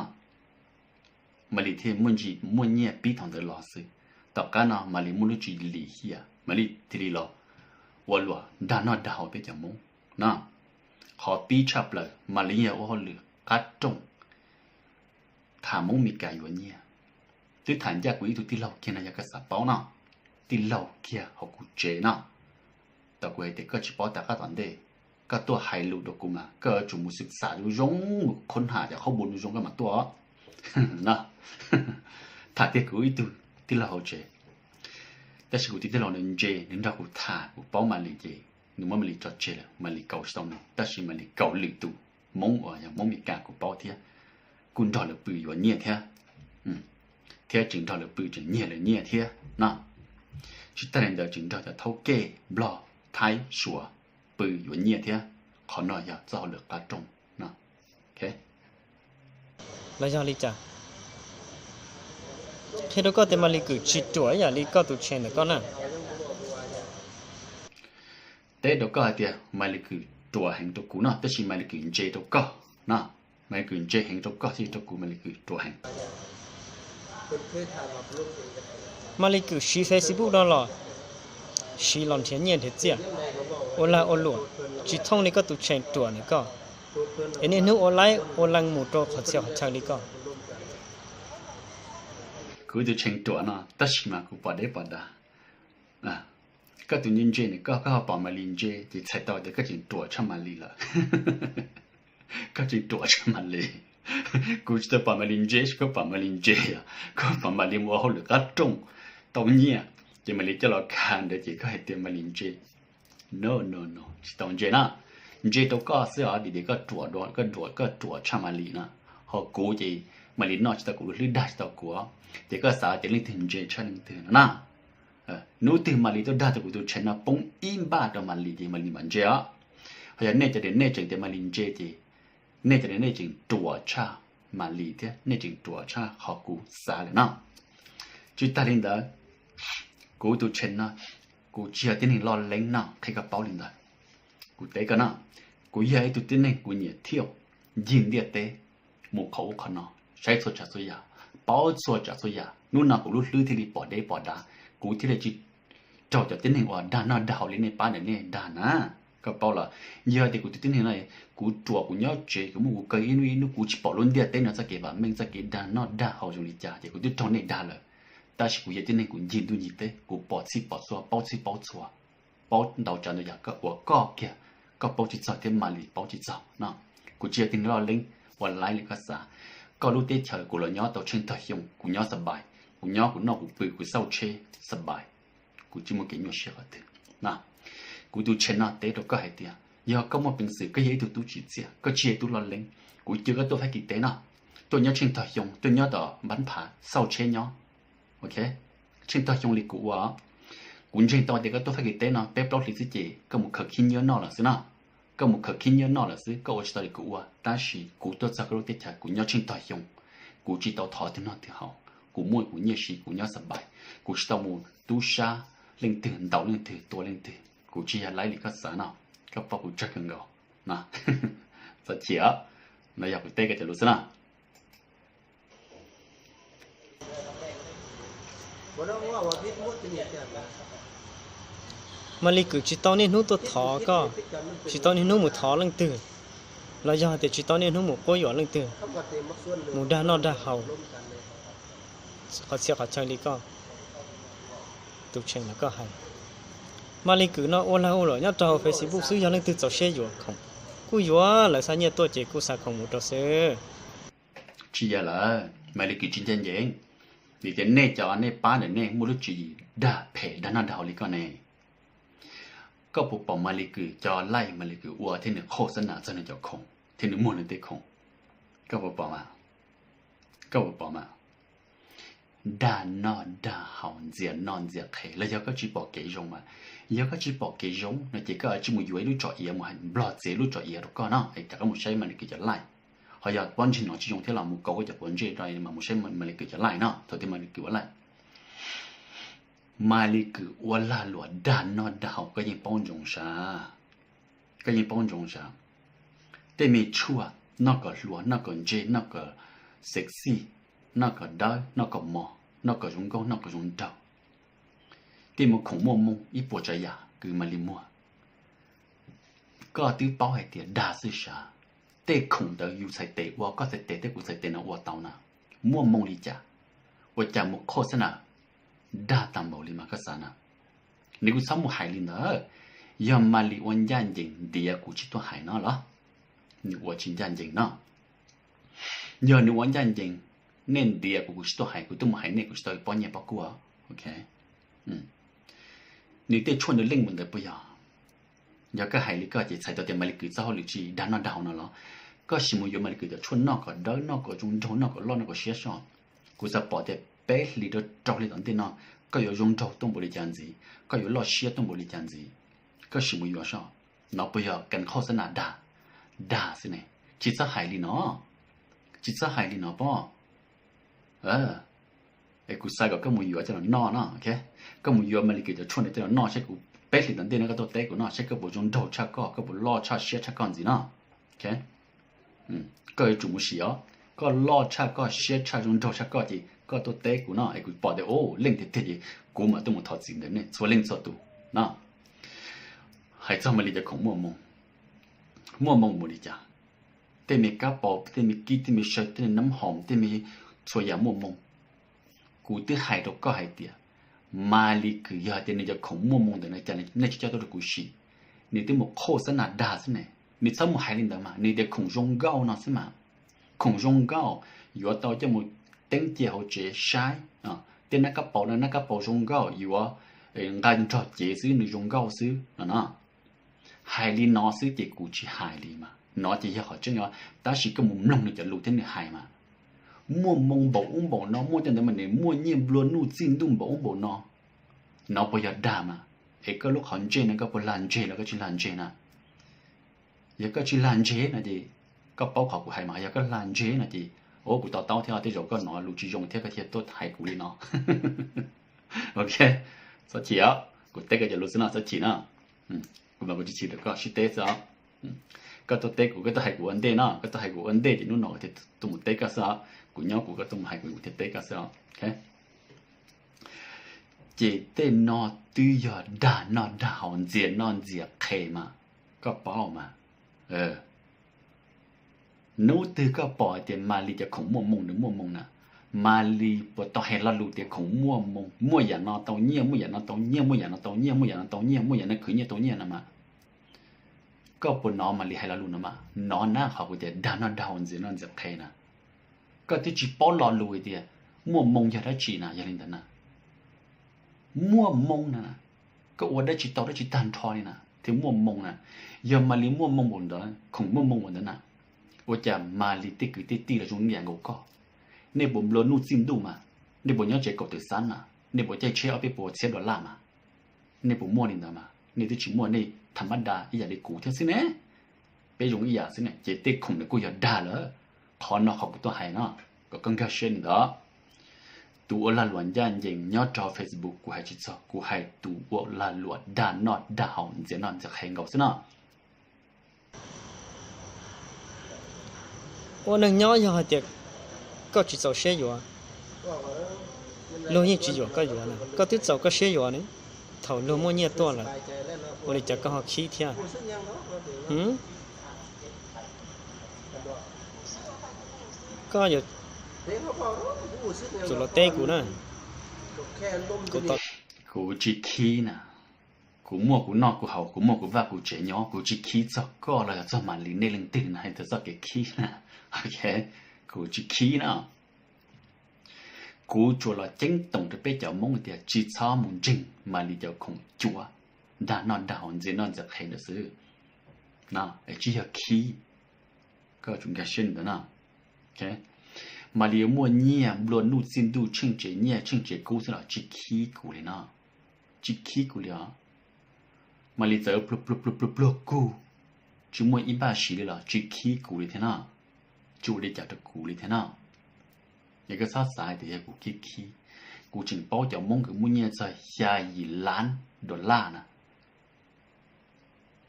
Maiv Lis thiaj muaj ntsis muaj nyiaj pib thaum ntawd los xwb. Tom qab no Maiv Lis muaj lub tswv yim lim hiam, Maiv Lis thiaj li los ua luam dag noj dag haus peb cov Hmoob no. Qhov pib tshaj plaws Maiv Lis yog ua hauj lwm qab rooj, tham Hmoob Mes Kas yuav nyiaj. Twb tham ncaj kuv ib tug tij laug kiag no yog koj xav paub no, tij laug kiag hauv kuv tsev no. Tau kuv hais tias koj tsis paub tom qab tom ntej, koj tuaj hais lus rau kuv mas koj yuav tsum mus xwm xam zoo zoo, mus khoob ham cov qhaub npua zoo zoo koj mam tuaj no. Tham kiag kuv ib tug tij laug hauv tsev, tab sis kuv tus tij laug ntawd ntse, nws nrog kuv tham kuv paub Maiv Lis ces nws muab Maiv Lis tso tseg lawm, Maiv Lis kaus tsis tau nws, tab sis Maiv Lis kaus lwm tus Hmoob uas yog Hmoob Mes Kas kuv paub thiab, kuj nrog lawv pw yuav nyiaj thiab, thiab tseem nrog lawv pw tseem nyiag lawv nyiaj thiab no. Tsis tas li ntawd tseem nrog cov thaub kej Nplog, Thaib, Suav pw yuav nyiaj thiab. Qhov no yog txoj hauj lwm qab rooj no. Los yog li cas? Qhia rau koj tias Maiv Lis Kwm tsis ruam ib yam li koj tus tshee ntawm koj na. Teb rau koj hais tias Maiv Lis Kwm ruam heev rau kuv no, tab sis Maiv Lis Kwm ntse rau koj no. Maiv Lis Kwm ntse heev rau koj thiab rau kuv, Maiv Lis Kwm ruam heev. Maiv Lis Kwm siv Facebook no los siv los nrhiav nyiaj nrhiav txiaj, ua lag ua luam, tsis thooj li koj tus tshee ruam ntawm koj, es niaj hnub ua laib ua lees mus rau qhov txhia qhov chaw li koj. Kuv tus tshee ruam no tab sis mas kuv pom deb pom dav. Koj tus ntse ntse ntawm koj, koj ho pom Maiv Lis ntse ces txhais tau tias koj tseem ruam tshaj Maiv Lis lawm. Koj tseem ruam tshaj Maiv Lis. Kuv tsis tau pom Maiv Lis ntse, koj pom Maiv Lis ntse os. Koj pom Maiv Lis mus ua hauj lwm qab rooj tau nyiaj, ces Maiv Lis coj los khav ntawd ces koj hais tias Maiv Lis ntse. No no no, tsis tau ntse na. Ntse rau koj xwb os, vim tias koj ruam, koj ruam, koj ruam tshaj Maiv Lis na. Ho kuv ces Maiv Lis noj tsis tau kuv lub hlwb, dag tsis tau kuv, ces koj xav tias leej twg ntse tshaj leej twg no na. Hnub twg Maiv Lis tuaj dag tau kuv tus tshee no poob ib npaj rau Maiv Lis ces Maiv Lis mam ntse os. Ho yog nej cov tias nej tseem tias Maiv Lis ntse ces nej cov tias nej tseem ruam tshaj Maiv Lis thiab nej tseem ruam tshaj qhov kuv xav lawm no. Tsis tag li ntawd, kuv tus tshee no, kuv tsis yog tib neeg loj leeb no, qhia koj paub li ntawd. Kuv teb koj no, kuv yog ib tug tib neeg kuv nyiam thiaj ncig ntiaj teb, mus qhov ub qhov no, saib txhua tsav txhua yam, paub txhua tsav txhua yam. Hnub no kuv lub hlwb thiaj li pom deb pom dav, kuv thiaj li tsis raug cov tib neeg uas dag noj dag haus li nej pab ntawm nej dag na. Koj paub los, yog tias kuv tus tib neeg no, kuv ruam kuv nyob tsev, kuv muab kuv kaw ib hnub ib hnub, kuv tsis pom lub ntiaj teb no txoj kev vam meej, txoj kev dag noj dag haus zoo li cas, ces kuv twb raug nej dag lawm. Tab sis kuv yog tib neeg kuv ncig ntuj ncig teb, kuv pom txhij pom txhua, paub txhij paub txhua, paub ntau tsav ntau yam uas koj kiag koj paub tsis txog thiab Maiv Lis paub tsis txog no. Kuv tsis yog tib neeg loj leeb uas laib li koj xav. Koj lub teb chaws kuv los nyob tau tsheej tog xyoo, kuv nyob xav npais, kuv nyob kuv noj kuv pw kuv xauj tsheb xav npais, kuv tsis muaj kev nyuaj siab qhov twg. Kuv tus tshee no teb rau koj hais tias yog koj muaj peev xwm, koj yog ib tug tub tsim txiaj, koj tsis yog ib tug loj leeb, kuv coj koj tuaj Fab Kis teb no, tuaj nyob tsheej tog xyoo, tuaj nyob tom npab phav xauj tsheb nyob. Ok, tsheej tog xyoo li kuv ua, kuv ntseeg tau tias koj tuaj Fab Kis teb no peb plaub hlis xwb ces koj mus khaws khib nyiab noj lawm xwb no. Koj mus khaws khib nyiab noj lawm xwb, koj ua tsis tau li kuv ua, tab sis kuv tuaj txog koj lub teb chaws, kuv nyob tsheej tog xyoo, kuv tsis tau thov twg noj twg haus, kuv muaj kuv nyiaj siv kuv nyob xav npais, kuv tsis tau mus tub sab leej twg, ntaus leej twg, tua leej twg, kuv tsis yog laib li koj xav no. Koj paub kuv tsawg kawg nkaus no. Txhob chim, no yog kuv teb koj cov lus xwb na. Maiv Lis Kwm tsis tau niaj hnub tuaj thov koj, tsis tau niaj hnub mus thov leej twg, los yog tias tsis tau niaj hnub mus quab yuam leej twg, mus dag noj dag haus qhov txhia qhov chaw li koj tus tshee no koj hais. Maiv Lis Kwm no ua lag ua luam nyob rau hauv Facebook xwb, yog leej twg txaus siab yuav khoom kuj yuav, lawv xa nyiaj tuaj ces kuj xa khoom mus rau xwb. Tsis yog lawm, Maiv Lis Kwm tsis ncaj ncees, vim tias nej cov nej pab ntawm nej muaj lub tswv yim dag phem dag noj dag haus li koj ne. Koj puas pom Maiv Lis Kwm cov live Maiv Lis Kwm ua thiab nws qhau xab nas txog nws cov khoom thiab nws muag nws tej khoom? Koj puas pom mas? Koj puas pom mas? Dag noj dag haus, ntxias noj ntxias qhev, los yog koj tsis pom kev zoo mas? Yog koj tsis pom kev zoo no ces koj tsis mus yuav ib lub tsho iav mus hais nplog txiav ib lub tsho iav rau koj no es koj mus saib Maiv Lis Kwm cov live. Ho yog pob ntseg no tsis zoo thiab los mus kaus koj cov quav ntsej rau mas mus saib Maiv Lis Kwm cov live no, thaum twg Maiv Lis Kwm ua live. Maiv Lis Kwm ua lag luam dag noj dag haus koj yeej paub ntsoov sav. Koj yeej paub ntsoov sav. Tej me tshuaj noj kom hluas, noj kom ntse, noj kom sexy, noj kom dawb, noj kom mos, noj kom zoo nkauj, noj kom zoo nraug, tej mus khoom muaj moo ib puas tsav yam kws Maiv Lis muag. Koj twb paub hais tias dag xwb sav. Tej khoom ntawd yus txhais tes ua, koj txhais tes thiab kuv txhais tes no ua tau na. Muaj moo li cas, ua cas mus qhua xab nas dag tag npaum li mas koj xav na? Nws kuj txhob mus hais li ntawd. Yog Maiv Lis ua ncaj ncees ntiav kuv tsis tuaj hais no los? Nws ua tsis ncaj ncees no. Yog nws ua ncaj ncees, nej ntiav kuv, kuv tsis tuaj hais, kuv tuaj mus hais nej kuv tsis tau pob nyiaj pob kua. Ok, nws tej tshuaj ntawd leej mus ntawd puas yog? Yog koj hais li koj ces txhais tau tias Maiv Lis Kwm txoj hauj lwm tsis dag noj dag haus no los? Koj sim mus yuav Maiv Lis Kwm cov tshuaj noj kom dawb, noj kom zoo nraug, noj kom loj, noj kom siab soj. Kuv xav pom tias peb hlis rau rau hli tom ntej no koj yuav zoo nraug tuaj npaum li cas ntxiv, koj yuav loj siab tuaj npaum li cas ntxiv. Koj sim mus yuav soj. No puas yog kas qhau xab nas dag, dag xwb ne? Tsis txhob hais li no. Tsis txhob hais li no pob. Es kuv xav kom koj mus yuav coj los noj no, koj mus yuav Maly Kws cov tshuaj ntawd coj los noj saib kuv peb hlis tom ntej no koj tuaj teb kuv no saib koj puas zoo nraug tshaj koj, koj puas loj tshaj siab tshaj koj ntxiv no. Koj yuav tsum mus sim os, koj loj tshaj koj siab tshaj zoo nraug tshaj koj ces koj tuaj teb kuv no es kuv pom tias ua leej tiag tiag ces kuv mam tuaj mus thov txim ntawm nej txhua leej txhua tus no. Hais txog Maly cov khoom muaj moo, muaj moo npaum li cas, tej me kab paus, tej me kib, tej me saw, tej me nab hoom, tej me txhua yam muaj moo. Kuv twb hais rau koj hais tias Maly Kws yog hais tias nws cov khoom muaj moo ntawm no cas nej tsis coj tuaj rau kuv sim? Nws twb mus qhoj xab nas dag xwb ne. Nws txhob mus hais li ntawd mas, nws tias khoom zoo nkauj no xwb mas. Khoom zoo nkauj yuav tau coj mus teeb cia hauv tsev saib. Tej nab kab paus no nab kab paus zoo nkauj yuav nqa nrog cev xwb nws zoo nkauj xwb no no. Hais li no xwb ces kuv tsis hais li mas, no ces yog qhov tseeb os, tab sis koj mus mloog nws cov lus thiab nws hais mas. Muaj moo npaum ub npaum no, muaj cov ntawd mas nws muaj nyiaj nplua nuj txij ntuj npaum ub npaum no, no puas yog dag mas? Es koj lub qhov ntsej no koj puas lag ntseg los koj tsis lag ntseg na? Yog koj tsis lag ntseg no ces koj paub qhov kuv hais mas, yog koj lag ntseg no ces, o, kuv to taub thiab, tej zaum koj hnov lus tsis zoo thiab koj thiaj tuaj hais kuv li no. Ok, txhob chim os, kuv teb koj cov lus xwb no, txhob chim no. Kuv mas kuv tsis chim rau koj, sib teb xwb os. Koj tuaj teb kuv, koj tuaj hais kuv ua ntej no, koj tuaj hais kuv ua ntej ces hnub no kuv thiaj tuaj mus teb koj xwb os. Kuv nyob kuv, koj tuaj mus hais kuv, kuv thiaj teb koj xwb os. Ces tej no twb yog dag noj dag haus ntxias noj ntxias qhe mas, koj paub mas. Hnub twg koj pom hais tias Maly cov khoom muaj moo nws muaj moo na, Maly puas tau hais lo lus tias khoom muaj moo, muaj yam no tau nyiaj, muaj yam no tau nyiaj, muaj yam no tau nyiaj, muaj yam no tau nyiaj, muaj yam no khwv nyiaj tau nyiaj no mas? Koj puas hnov Maly hais lo lus no mas? Hnov na, qhov kuv tias dag noj dag haus ntxias noj ntxias qhe na. Koj twb tsis paub lo lus hais tias muaj moo yog dab tsi na, yog li ntawd na. Muaj moo na, koj ua dab tsi tau dab tsi tag nrho li na thiaj muaj moo na. Yog Maly muaj moo npaum ntawd, khoom muaj moo npaum ntawd na, ua cas Maly tej kwv tej tij los zoo ib yam nkaus koj? Nej puas nplua nuj txij ntuj mas? Nej puas nyob tsev kaum tawm xab mas? Nej puas caij tsheb ob peb puas txhiab dollar mas? Nej puas muaj li ntawd mas? Nej twb tsis muaj, nej tham mab da ib yam li kuv thiab xwb ne. Peb zoo ib yam xwb ne, ces tej khoom ntawd kuj yog dag lawm. Qhov no qhov kuv tuaj hais no, kom koj nkag siab li ntawd. Tus ua lag luam ncaj ncees nyob rau Facebook kuv hais tsis txog, kuv hais tus ua lag luam dag noj dag haus ntxias noj ntxias qhe nkaus xwb no. Ua neeg nyob yog hais tias koj tsis txaus siab yuav, luag yeej tsis yuam koj yuav na. Koj twb txaus koj siab yuav ne, thaum luag muaj nyiaj tuaj lawm, ua li cas koj ho khib thiab? Koj yuav tsum los teb kuv na. Kuv tsis khib na. Kuv muaj kuv noj kuv haus, kuv muaj kuv vaj kuv tsev nyob, kuv tsis khib txog koj los yog txog Maly nej leej twg na, hais txog txoj kev khib na. Kuv tsis khib na. Kuv tsuas los ceeb toom rau peb cov Hmoob tias tsis txhob mus ntseeg Maly cov khoom cuav, dag noj dag haus ntxias noj ntxias qhe ntawd xwb. Tsis yog khib. Koj tsum nkag siab li ntawd na. Maly yuav muaj nyiaj nplua nuj txij ntuj, tsheej tsev nyiaj tsheej tsev kub xwb los tsis khib kuv li no. Tsis khib kuv li os. Maly txawm pluag pluag pluag pluag pluag kug, tsis muaj ib npaj siv li los tsis khib kuv li thiab no. Tsis ua li cas rau kuv li thiab no. Es koj txhob xav hais tias yog kuv khib khib. Kuv tseem paub cov Hmoob uas muaj nyiaj txog xya yim lab dollar na.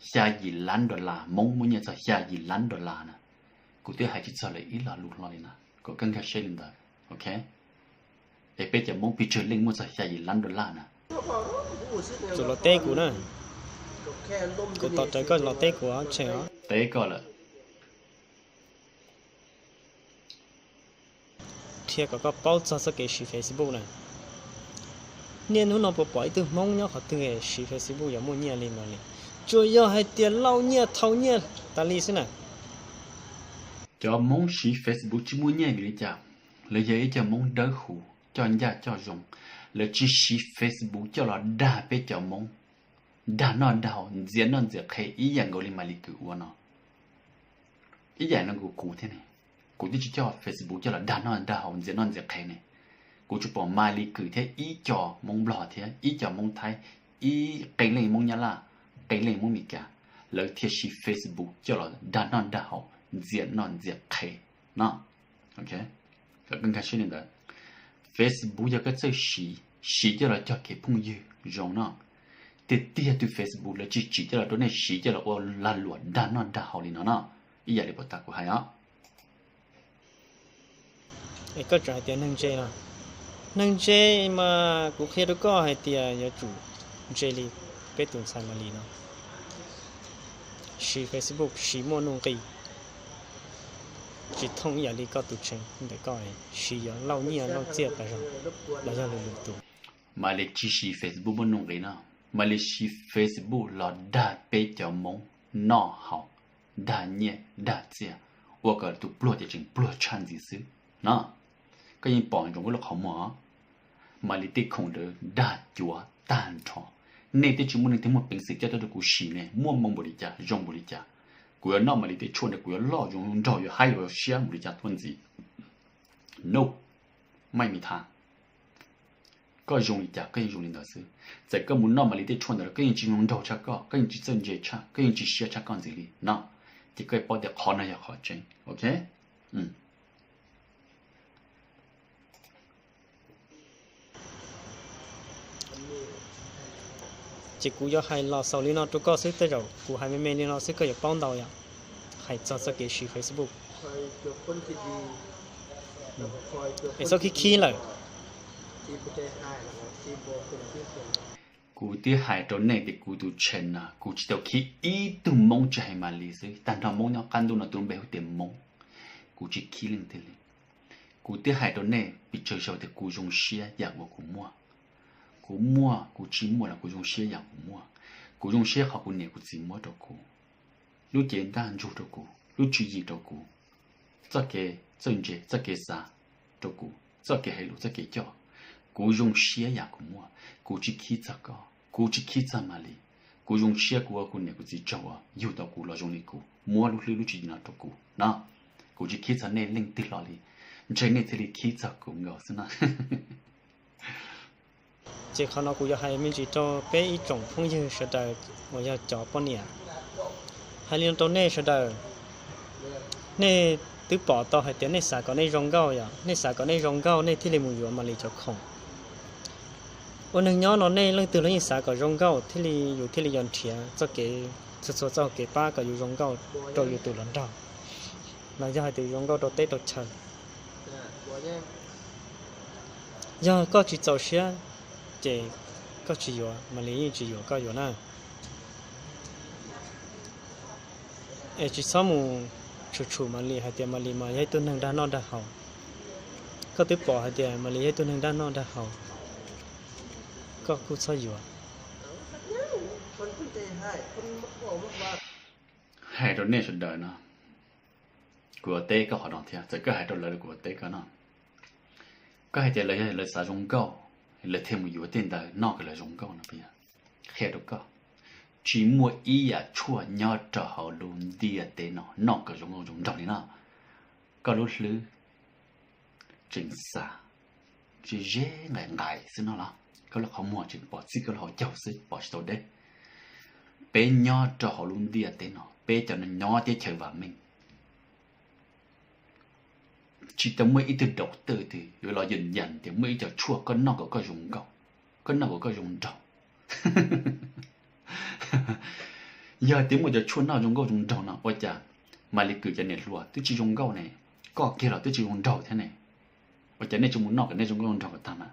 Xya yim lab dollar, Hmoob muaj nyiaj txog xya yim lab dollar na. Kuv twb hais tsis txog lawv ib lo lus hlo li na, kom koj nkag siab li ntawd, ok? Es peb cov Hmoob pes tsawg leej muaj txog xya yim lab dollar na? Tsum los teb kuv na. Kuv tos rawv koj los teb kuv, tseem teb koj lawm. Qhia kom koj paub txog txoj kev siv Facebook na. Niaj hnub no puas pom ib tug Hmoob nyob qhov twg siv Facebook yuav muaj nyiaj li no li? Tsuas yog hais tias lauj nyiaj thau nyiaj tas li xwb na. Cov Hmoob siv Facebook tsis muaj nyiaj vim li cas? Lawv yog ib co Hmoob dawb huv, coj ncaj coj zoo. Lawv tsis siv Facebook coj los dag peb cov Hmoob, dag noj dag haus, ntxias noj ntxias qhe ib yam nkaus li Maly Kws ua no. Ib yam no kuv kuv thiab ne, kuv twb tsis coj Facebook coj los dag noj dag haus ntxias noj ntxias qhe ne. Kuv tsuas pom Maly Kws thiab ib co Hmoob Nplog thiab ib co Hmoob Thaib, ib qee leej Hmoob Nyab Laj, qee leej Hmoob Meskas, lawv thiaj siv Facebook coj los dag noj dag haus ntxias noj ntxias qhe no. Nkag siab li ntawd. Facebook yog koj txawj siv, siv coj los cog kev phooj ywg zoo no. Tiag tiag tus Facebook lawv tsis tsim coj los rau nej siv coj los ua lag luam dag noj dag haus li no no. Ib yam li puas tas kuv hais os. Es koj tseem hais tias neeg ntse no. Neeg ntse mas kuv qhia rau koj hais tias yuav tsum ntse li peb tus ntxhais Malis no, siv Facebook siv muaj nuj nqis, tsis thooj ib yam li koj tus tsev ntawm koj, siv yuav lauj nyiaj lauj txiaj tas zog los yog lwm lwm tus. Malis tsis siv Facebook muaj nuj nqis no, Malis siv Facebook los dag peb cov Hmoob noj haus, dag nyiaj dag txiaj, ua kom tus pluag ces tseem pluag tshaj ntxiv xwb no. Koj yeej pom zoo koj lub qhov muag, Malis tej khoom ntawd dag cuav tag nrho. Nej twb tsis muaj neeg twg muaj peev xwm coj tuaj rau kuv siv ne, muaj moo npaum li cas zoo npaum li cas, kuv yuav noj Malis tej tshuaj ntawd kuv yuav loj zoo nraug yuav haib yuav siab npaum li cas tuaj ntxiv. No, maj mi tha. Koj zoo li cas koj yeej zoo li ntawd xwb. Txawm koj mus noj Malis tej tshuaj ntawd los koj yeej tsis zoo nraug tshaj koj, koj yeej tsis txawj ntse tshaj, koj yeej tsis siab tshaj koj ntxiv li no. Ces koj paub tias qhov no yog qhov tseeb, ok? Ces kuv yuav hais los xaus li no rau koj xwb, tej zaum kuv hais me me li no xwb koj yuav paub ntau yom. Hais txog txoj kev siv Facebook es txhob khib khib lawm. Kuv twb hais rau nej tias kuv tus channel no kuv tsis tau khib ib tug Hmoob tsis hais Malis xwb, tag nrho Hmoob nyob qab ntuj no tus lub npe hu tias Hmoob, kuv tsis khib leej twg li. Kuv twb hais rau nej pes tsawg zaus tias kuv zoo siab yam uas kuv muaj. Kuv muaj kuv tsis muaj los kuv zoo siab yam kuv muaj. Kuv zoo siab qhov kuv niam kuv txiv muab rau kuv, lub cev ntaj ntsug rau kuv, lub tswv yim rau kuv, txoj kev txawj ntse txoj kev xav rau kuv, txoj kev hais lus txoj kev coj. Kuv zoo siab yam kuv muaj, kuv tsis khib txog koj, kuv tsis khib txog Malis. Kuv zoo siab kuv ua kuv niam kuv txiv tsaug uas yug tau kuv los zoo li kuv, muab lub hlwb lub tswv yim no rau kuv no. Kuv tsis khib txog nej leej twg hlo li, ntshe nej thiaj li khib txog kuv nkaus xwb na. Ces qhov no kuv yuav hais me ntsis rau peb ib tsoom phooj ywg sawv daws uas yog cov poj niam. Hais li no rau nej sawv daws, nej twb pom tau hais tias nej xav kom nej zoo nkauj yom, nej xav kom nej zoo nkauj nej thiaj li mus yuav Malis cov khoom. Ua neeg nyob no nej leej twg los yeej xav kom zoo nkauj thiaj li yus thiaj li yuav nrhiav txoj kev, txhua txhua txoj kev pab kom yus zoo nkauj rau yus tus hluas nraug, los yog hais tias zoo nkauj rau teb rau chaw. Yog koj tsis txaus siab ces koj tsis yuav, Malis yeej tsis yuam koj yuav na. Es tsis txhob mus tshum tshum Malis hais tias Malis mas yog ib tug neeg dag noj dag haus. Koj twb pom hais tias Malis yog ib tug neeg dag noj dag haus, koj kuj txhob yuav. Hais rau nej sawv daws no, kuv yuav teb koj qhov no thiab, txawm koj hais rau lawv los kuv yuav teb koj no. Koj hais tias lawv yog lawv xav zoo nkauj, lawv thiaj mus yuav tej ntawd noj kom lawv zoo nkauj no puas yog? Qhia rau koj, tsis muaj ib yam tshuaj nyob rau hauv lub ntiaj teb no noj kom zoo nkauj zoo nraug li no. Koj lub hlwb tseem xav ze ze nqaim nqaim xwb no los? Koj lub qhov muag tseem pom txij koj lub hauv caug xwb, pom tsis tau deb. Peb nyob rau hauv lub ntiaj teb no, peb cov no nyob teb chaws vam meej, tsis tau muaj ib tug doctor twg yuav los yeem yam tias muaj ib co tshuaj koj noj kom koj zoo nkauj, koj noj kom koj zoo nraug. Yog tias muaj cov tshuaj noj zoo nkauj zoo nraug no ua cas Malis Kwm cov niam hluas twb tsis zoo nkauj ne, koj kiag los twb tsis zoo nraug thiab ne? Ua cas nej tsis mus noj kom nej zoo nkauj zoo nraug kom tag mas?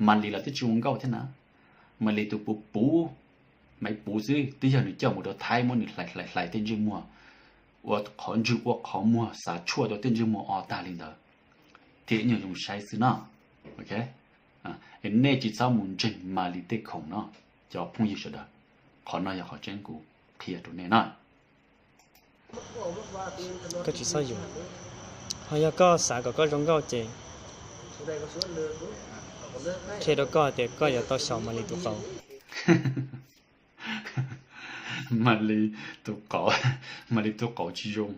Malis los twb tsis zoo nkauj thiab na. Malis tus puv puv, Maiv Puv xwb twb yog nws coj mus rau Thaib muab nws hlais hlais hlais tej ntsej muag, ua qhov ntswg ua qhov muag xav tshuaj rau tej ntsej muag o tag li ntawd, thiaj ib nyuag zoo saib xwb no. Nej tsis txhob mus ntseeg Malis tej khoom no, cov phooj ywg sawv daws. Qhov no yog qhov tseeb kuv qhia rau nej na. Koj tsis txhob yuav. Ho yog koj xav kom koj zoo nkauj ces qhia rau koj hais tias koj yuav tau xyaum Malis tus qauv. Malis tus qauv, Malis tus qauv tsis zoo,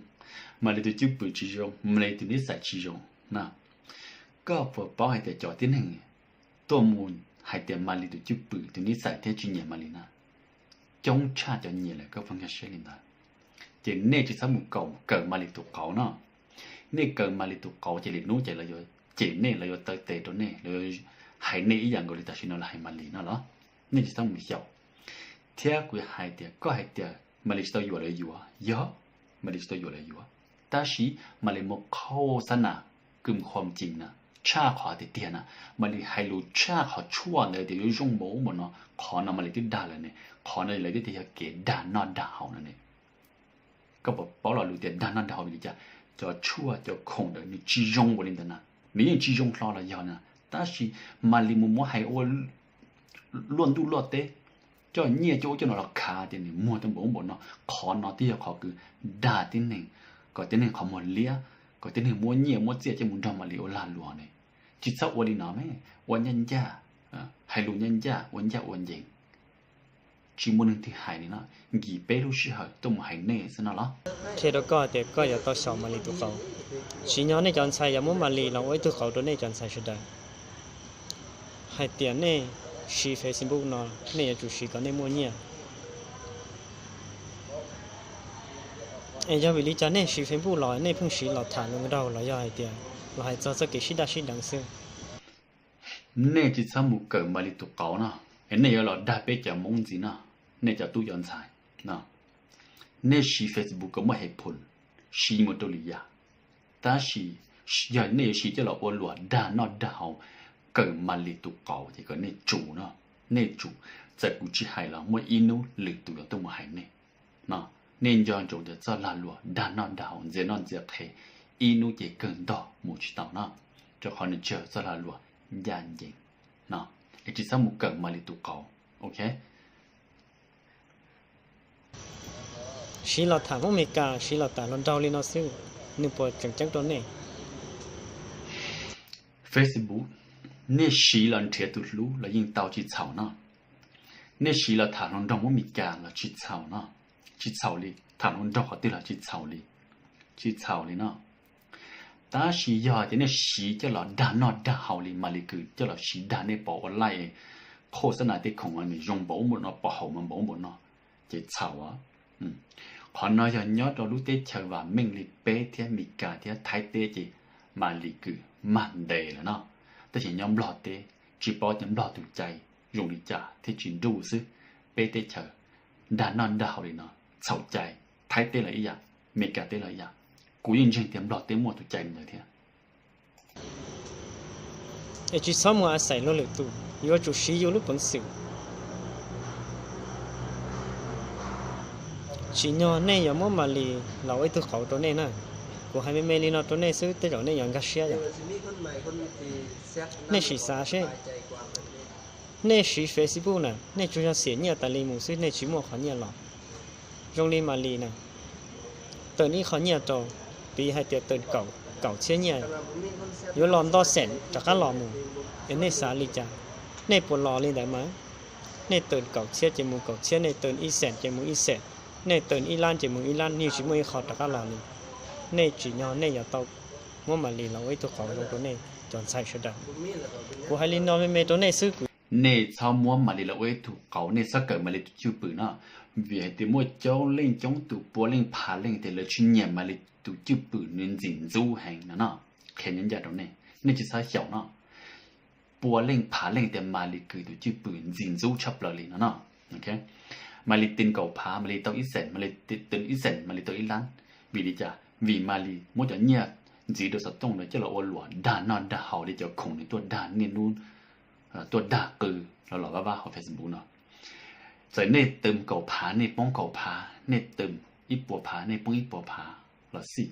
Malis tus cwj pwm tsis zoo, Malis tus nib xais tsis zoo na. Koj puas paub hais tias cov tib neeg tuaj mus hais tias Malis tus cwj pwm tus nib xais thiab tsis nyiam Malis na, coob tshaj cov nyiam lawm, koj puas nkag siab li ntawd? Ces nej tsis txhob mus kaw, kawm Malis tus qauv no. Nej kawm Malis tus qauv ces lwm hnub ces lawv yuav cem nej, lawv yuav taw tes rau nej, lawv yuav hais nej ib yam nkaus li tam sim no lawv hais Malis no los? Nej tsis txhob mus xyaum. Thiab kuv hais tias koj hais tias Malis tsis tau yuam lawv yuav, yog Malis tsis tau yuam lawv yuav, tab sis Malis muaj khauj xab nas kws khom cees na, tshaj qhov tiag tiag na, Malis hais lus tshaj qhov tshuaj ntawd tias yuav zoo npaum ub npaum no, qhov no Malis twb dag lawm ne, qhov no lawv twb tias yog kev dag noj dag haus no ne. Koj puas paub lo lus tias dag noj dag haus li cas? Cov tshuaj cov khoom ntawd nws tsis zoo ua li ntawd na, nws yeej tsis zoo hlo los yog na, tab sis Malis mus muab hais ua luaj ntuj luaj teb, coj nyiaj coj ub coj no los khav tias nws muag tau npaum ub npaum no. Qhov no twb yog qhov kws dag tib neeg, kom tib neeg qhov muag liab, kom tib neeg muab nyiaj muab txiaj coj mus nrog Malis ua lag luam ne. Tsis txhob ua li no me, ua ncaj ncaj, hais lus ncaj ncaj, ua ncaj ua ncees. Tsis muaj neeg twg hais li no, nkim peb lub sij hawm tuaj mus hais nej xwb no los? Qhia rau koj tias koj yuav tau xyaum Malis tus qauv. Tsim nyog nej cov ntxhais yuav muab Malis los ua ib tug qauv rau nej cov ntxhais sawv daws hais tias nej siv Facebook no nej yuav tsum siv kom nej muaj nyiaj. Es yog vim li cas nej siv Facebook los nej pheej siv los tham hluas nraug los yog hais tias los hais txog txoj kev sib daj sib deev xwb? Nej tsis txhob mus kawm Malis tus qauv no, es nej yuav los dag peb cov Hmoob ntxiv no, nej cov tub cov ntxhais no. Nej siv Facebook kom muaj hev phum, siv mus rau lwm yam. Tab sis yog nej yuav siv coj los ua luam dag noj dag haus, kawm Malis tus qauv ces kom nej tsum no, nej tsum. Txawm kuv tsis hais los muaj ib hnub lwm tus yuav tuaj mus hais nej no. Nej nco ntsoov tias txoj lag luam dag noj dag haus ntxias noj ntxias qhev ib hnub ces kawg ntog mus tsis tau no, rau qhov nws tsis yog txoj lag luam ncaj ncees no. Es tsis txhob mus kawm Malis tus qauv, ok? Siv los tham Hmoob Meskas, siv los tham hluas nraug li no xwb, nws puas tseem ceeb rau nej? Facebook, nej siv los nrhiav tus hlub los yeej tau, tsis txhaum no. Nej siv los tham hluas nraug Hmoob Meskas los tsis txhaum no, tsis txhaum li, tham hluas nraug qhov twg los tsis txhaum li, tsis txhaum li no. Tab sis yog tias nej siv coj los dag noj dag haus li Malis Kws coj los siv dag nej pom ua laij, khauj xab nas tej khoom nws zoo npaum ub npaum no, pom haum mas npaum ub npaum no, ces txhaum. Qhov no yog nyob rau lub teb chaws vam meej li peb thiab Meskas thiab Thaib teb ces Malis Kws mag ntes lawm no. Tab sis nyob Nplog teb tsis paub tias Nplog tus cai zoo li cas thiab tsis nruj xwb. Peb teb chaws dag noj dag haus li no txhaum cai. Thaib teb los ib yam, Meskas teb los ib yam. Kuv yeej ntseeg tias Nplog teb muaj tus cai li ntawd thiab. Es tsis txhob mus a xais luag lwm tus, yuav tsum siv yus lub peev xwm. Tsim nyog nej yuav muab Malis los ua ib tug qauv rau nej na. Kuv hais me me li no rau nej xwb tej zaum nej yuav nkag siab yom. Nej sim xav seb, nej siv Facebook na, nej tsuas yog xiam nyiaj tas li mus xwb, nej tsis muaj qhov nyiaj los. Zoo li Malis na, tawm ib qho nyiaj rau, piv hais tias tawm kaum txhiab nyiaj, yuav los nto xees rov qab los mus, es nej xav li cas? Nej puas los li ntawd mas? Nej tawm kaum txhiab ces mus kaum txhiab, nej tawm ib xees ces mus ib xees, nej tawm ib lab ces mus ib lab, yeej tsis muaj ib qho rov qab los li. Nej tsim nyog nej yuav tau muab Malis los ua ib tug qauv zoo rau nej cov ntxhais sawv daws. Kuv hais li no me me rau nej xwb kuv. Nej txhob muab Malis los ua ib tug qauv, nej txhob kawm Malis tus cwj pwm no, vim hais tias muaj coob leej coob tus, pua leej phav leej tias lawv tsis nyiam Malis tus cwj pwm, nws ntxim ntxub heev no no. Qhia ncaj ncaj rau nej, nej tsis txhob xyaum no. Pua leej phav leej tias Malis Kws tus cwj pwm ntxim ntxub tshaj plaws li no no. Malis teem kaum phav, Malis tau ib xees, Malis teem ib xees, Malis tau ib lab. Vim li cas? Vim Malis muab cov nyiaj ntxiv rau xov tooj ntawd coj los ua luam dag noj dag haus li cov khoom nws tuaj dag niaj hnub, tuaj dag qw los los vaj vaj hauv Facebook no. Txawm nej teem kaum phav, nej poob kaum phav, nej teem ib puas phav, nej poob ib puas phav los xij,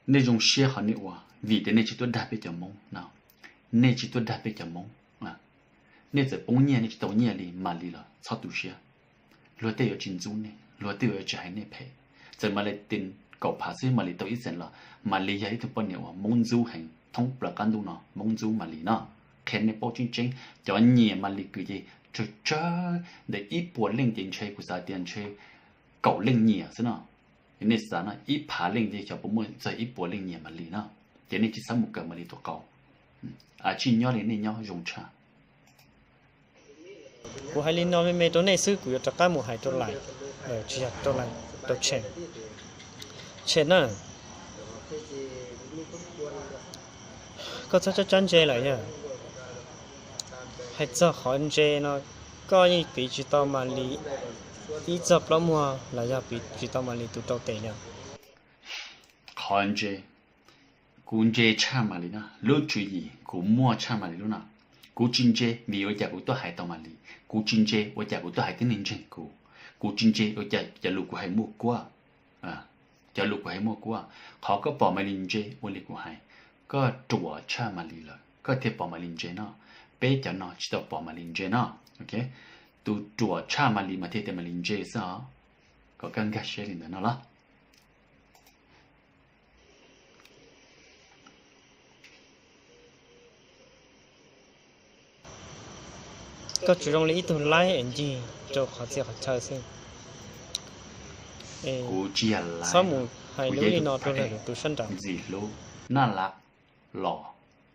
nej zoo siab qhov nej ua, vim tias nej tsis tuaj dag peb cov Hmoob no. Nej tsis tuaj dag peb cov Hmoob. Nej txawm poob nyiaj, nej tsis tau nyiaj li Malis los txhob tu siab. Luag tej yuav tsis ntxub nej, luag tej yuav tsis hais nej phem. Txawm Malis teem kaum phav xwb, Malis tau ib xees los Malis yog ib tug poj niam uas Hmoob ntxub heev, thoob plaws qab ntuj no Hmoob ntxub Malis no. Qhia nej paub tseeb tseeb, cov nyiam Malis Kws ces tsawg tsawg, ntawm ib puas leej ces ntshe kuv xav tias ntshe kaum leej nyiam xwb no. Nej xav no, ib phav leej ces xyov puas muaj txog ib puas leej nyiam Malis no. Ces nej tsis txhob mus kawm Malis tus qauv, a tsij nyob li nej nyob zoo tshaj. Kuv hais li no me me rau nej xwb, kuv yuav rov qab mus hais rau Lais, tsis yog rau Lais, rau Tshem. Tshem na, kuv hais rau koj Koj txhob tsab tsab ntse lawm yog. Hais txog qhov ntse no, koj yeej piv tsis tau Malis ib txog plaub muag los yog piv tsis tau Malis tus rau tes li. Qhov ntse, kuv ntse tshaj Malis no, lub tswv yim kuv muaj tshaj Malis lub no. Kuv tsis ntse vim ua cas kuv tuaj hais tau Malis, kuv tsis ntse ua cas kuv tuaj hais tib neeg ntseeg kuv, kuv tsis ntse ua cas cov lus kuv hais muaj kuab, cov lus kuv hais muaj kuab. Qhov koj pom Malis ntse ua li kuv hais, koj ruam tshaj Malis lawm koj thiaj pom Malis ntse no. Peb cov no tsis tau pom Malis ntse no. Tus ruam tshaj Malis mas thiaj tias Malis ntse xwb os. Kom koj nkag siab li ntawd no los. Koj tsuas zoo li ib tug laib es ncig rau qhov txhia qhov chaw xwb. Kuv tsis yog laib, txhob mus hais lub li no rau lwm tus sab nraud. Ntxim hlub, naj lab, los,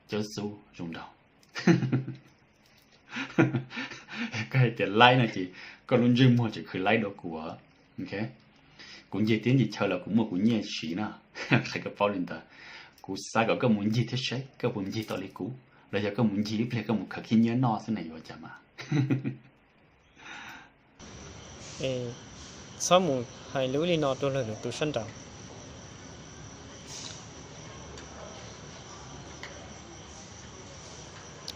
cawb xub zoo nraug. Koj hais tias laib no ces koj lub ntsej muag tseem khwv laib dua kuv. Kuv ncig teb ncig chaw los kuv muaj kuv nyiaj siv na. Qhia koj paub li ntawd. Kuv xav kom koj mus ncig thiab saib koj puas ncig tau li kuv, los yog koj mus ncig ib pliag koj mus khaws khib nyiab noj xwb na yuav cas mas. Txhob mus hais lub li no rau lwm tus sab nraud.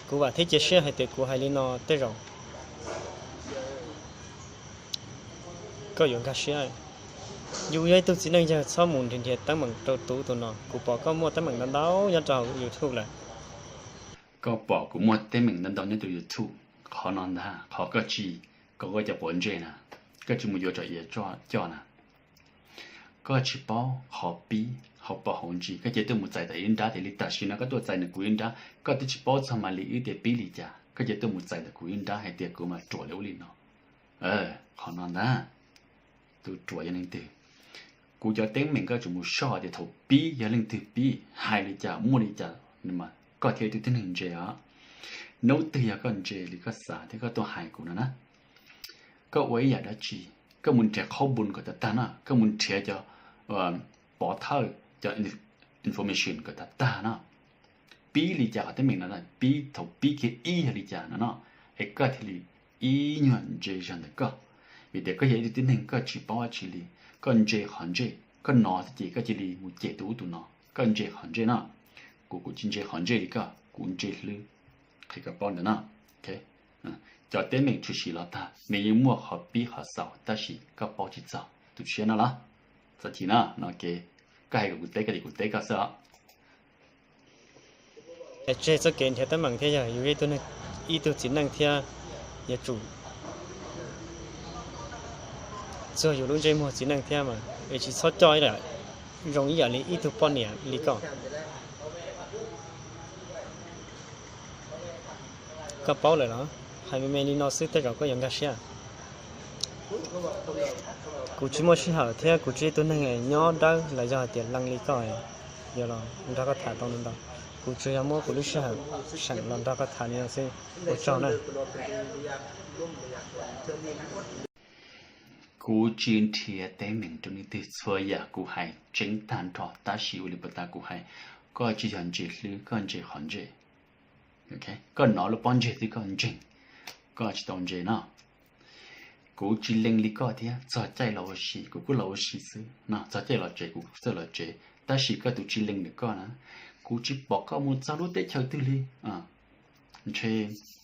Kuv vam thiab cia siab hais tias kuv hais li no tej zaum koj yuav nkag siab. Yus yog ib tug txiv neej yawg txhob mus nrhiav nrhiav teeb meem rau tus ub tus no. Kuv pom koj muaj teeb meem ntau ntau nyob rau YouTube lawm. Koj pom kuv muaj teeb meem ntau ntau nyob rau YouTube, qhov no ntag, qhov koj tsis, koj ua cov pov ntse na, koj tsis mus yuav tsam iav coj na. Koj tsis paub qhov pib hauv paus hauv ntsis, koj cia tuaj mus txais tau ib nrab tias li tam sim no koj tuaj txais ntawm kuv ib nrab, koj twb tsis paub txog Malis wb tias pib li cas, koj cia tuaj mus txais ntawm kuv ib nrab hais tias kuv mas ruam li ub li no. Qhov no ntag, tus ruam yog leej twg? Kuv cov teeb meem koj tsuas mus soj tias thaum pib yog leej twg pib, hais li cas muaj li cas, mas koj thiaj ib tug tib neeg ntse os. Hnub twg yog koj ntse li koj xav thiab koj tuaj hais kuv no na, koj ua ib yam dab tsi, koj mus nrhiav qhaub npun kom tag tag no, koj mus nrhiav cov pov thawj, cov information kom tag tag no. Pib li cas qhov teeb meem no, pib thaum pib kiag ib yog li cas no no, es koj thiaj li ib nyuag ntse zog ntawm koj. Vim tias koj yog ib tug tib neeg koj tsis paub dab tsi li, koj ntse qhov ntse, koj hnov xwb ces koj cia li mus cem tus ub tus no, koj ntse qhov ntse no. Kuv kuv tsis ntse qhov ntse li koj, kuv ntse hlwb, qhia koj paub ntawd no. Cov teeb meem tshwm sim los tag nws yeej muaj qhov pib qhov xaus tab sis koj paub tsis txog. Tu siab no los, txhob chim no, no ces koj hais kom kuv teb koj ces kuv teb koj xwb os. Tseg txoj kev nrhiav teeb meem thiab, yog yus ib tug txiv neej thiab yuav tsum txuag yus lub ntsej muag txiv neej thiab mas es tsis txhob coj zoo ib yam li ib tug poj niam li koj. Koj paub lawm los? Hais me me li no xwb tej zaum koj yuav nkag siab. Kuv tsis muaj sij hawm thiab kuv tsis ib tug neeg nyob dawb los yog hais tias leej li koj yuav los nrog koj tham tau ntau. Kuv tsuas yog muab kuv lub sij hawm seem los nrog koj tham li no xwb. Ua tsaug na. Kuv tsis nrhiav teeb meem rau leej twg, txhua yam kuv hais tseeb tag nrho tab sis ua li puas tas kuv hais, koj tsis yog ntse hlwb, koj ntse qhov ntse. Koj hnov lub pob ntseg twb koj ntseeg, koj tsis tau ntse no. Kuv tsis lees li koj thiab, txog caij los ua si kuv kuj los ua si xwb no, txog caij los tsev kuv txawj los tsev, tab sis koj tus tsis lees ntawm koj na, kuv tsis pom koj mus txog lub teb chaws twg li. Ntshe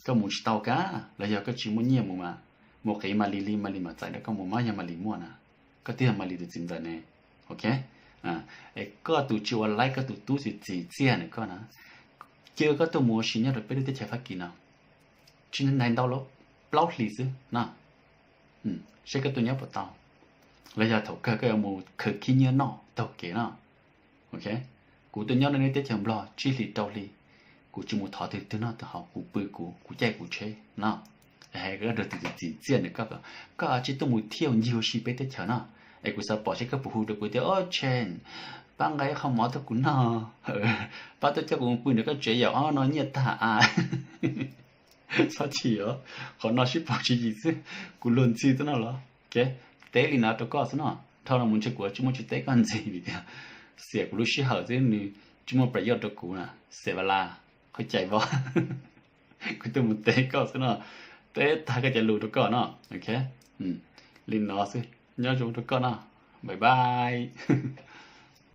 koj mus tsis tau kab los yog koj tsis muaj nyiaj mus mas, mus qiv Malis li Malis mam txais rau koj mus mas yog Malis muaj na, koj twb yog Malis tus txiv ntxawm ne. Ok, es koj tus tsis ua laib, koj tus tub txiv txiv txiaj ntawm koj na, cia koj tuaj mus ua si nyob rau peb lub teb chaws Fab Kis no, tsis ntev ntau los plaub hlis xwb no, seb koj tuaj nyob puas tau, los yog thaum kawg koj yuav mus khaws khib nyiab noj taug kev no. Ok, kuv tuaj nyob nej teb chaws Nplog tsib hlis rau hli, kuv tsis mus thov twg twg noj twg haus, kuv pw kuv, kuv caij kuv tsheb no. Hais rau tus txiv txiaj ntawm koj, koj tsis tuaj mus thiaj ncig ua si peb teb chaws no, es kuv xav pom seb koj puas hu rau kuv tias, o Tshee, pab nqa ib qho mov tuaj kuv noj, pab tuaj coj kuv mus pw ntawm koj tsev yom, ob no nyiaj tag a. Txhob chim os, qhov no sib pom tswv yim xwb, kuv luag ntxhi xwb no los. Teb li no rau koj xwb no, dhau los mus ntshe kuv tsis muaj tsis teb koj ntxiv vim tias xiam kuv lub sij hawm xwb, nws tsis muaj pram yoj rau kuv na, xiam vaj laj. Qhov cais vov, kuv tuaj mus teb koj xwb no, teb tag koj cov lus rau koj no. Ok, li no xwb, nyob zoo rau koj no, bye bye.